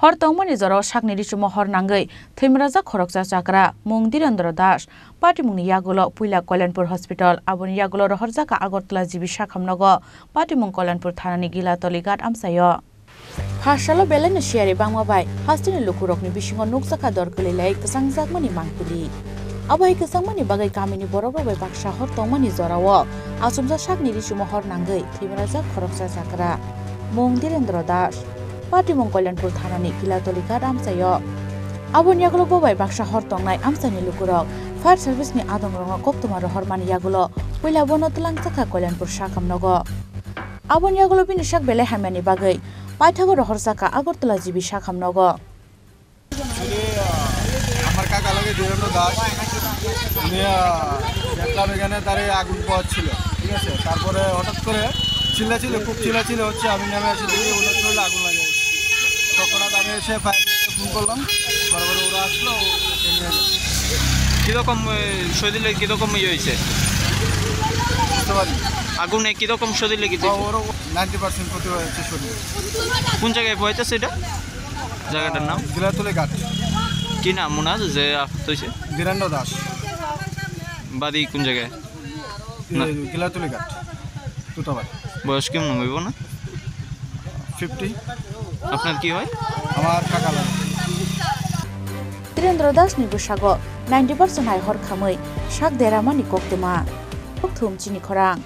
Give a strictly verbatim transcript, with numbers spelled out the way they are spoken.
Hor tongmani jorao sakni richumo hor nangwi thwimrajak khoroksa chakra, mung Direndra Das. Patimungni yagulo puila Kalyanpur Hospital, aboni yagulo rohorjak kha Agartala G B sakhamnogo, patimung Kalyanpur thanani Gilatoli ghat amchaio. Pharsalo belaino siyari bangma bai hasteni lukurokni bisingo nukjakha dor kwlwi lai kwchangjakmani mangpili. Abo hai kwchangmani bagwi kamini borokrok bai baksa hor tongmani jorao achomsa sakni richumo hor nangwi thwimrajak khoroksa chakra, mung Direndra Das. Patimung Kalyanpur thanani Gilatoli ghat amchaio. Aboni yagulo bo bai baksa hor tongnai amchaini lukurok fire service ni adongrokno koktwma rohormani yagulo puila bono twlangjakha Kalyanpur sakhamnogo. Aboni yagulo bini sak belai hamyani bagwi paithago rohorjak kha Agartala G B sakhamnogo. Actually, আহ, আমার কাকা লাগে ধীরেন্দ্র দাস। উনি, আহ, দেখলাম এখানে তার এই আগুন পোহাচ্ছিল, ঠিক আছে? তারপরে হঠাৎ করে চিল্লাচিল্লি, খুব চিল্লাচিল্লি হচ্ছে, আমি নেমে এসে দেখি ওনার শরীরে আগুন লাগে। তখন আর আমি এসে ফায়ার ব্রিগেডে ফোন করলাম, তারপরে ওরা আসলো, ওকে নিয়ে গেল। কিরকম, এ, শরীরে কিরকম ইয়ে হয়েছে? বুঝতে পারিনি। আগুনে কিরকম শরীরে কিছু? ওরও নাইনটি পার্সেন্ট ক্ষতি হয়েছে শরীরে। কোন জায়গায় হয়েছে সেটা? জায়গাটার নাম? গিলাতলি ঘাট। কি নাম ওনার যে আহত হয়েছে? বীরেন্দ্র দাস। বাড়ি কোন জায়গায়? এ, না। গিলাতলি ঘাট, তুতাবাড়ি। বয়স কেমন হইব না? ফিফটি। আপনার কি হয়? আমার কাকা লাগে। Tirendra Das ni bwsago ninety percent hai hor khamwi sak deramani koktwma. Kokthum chini khorang.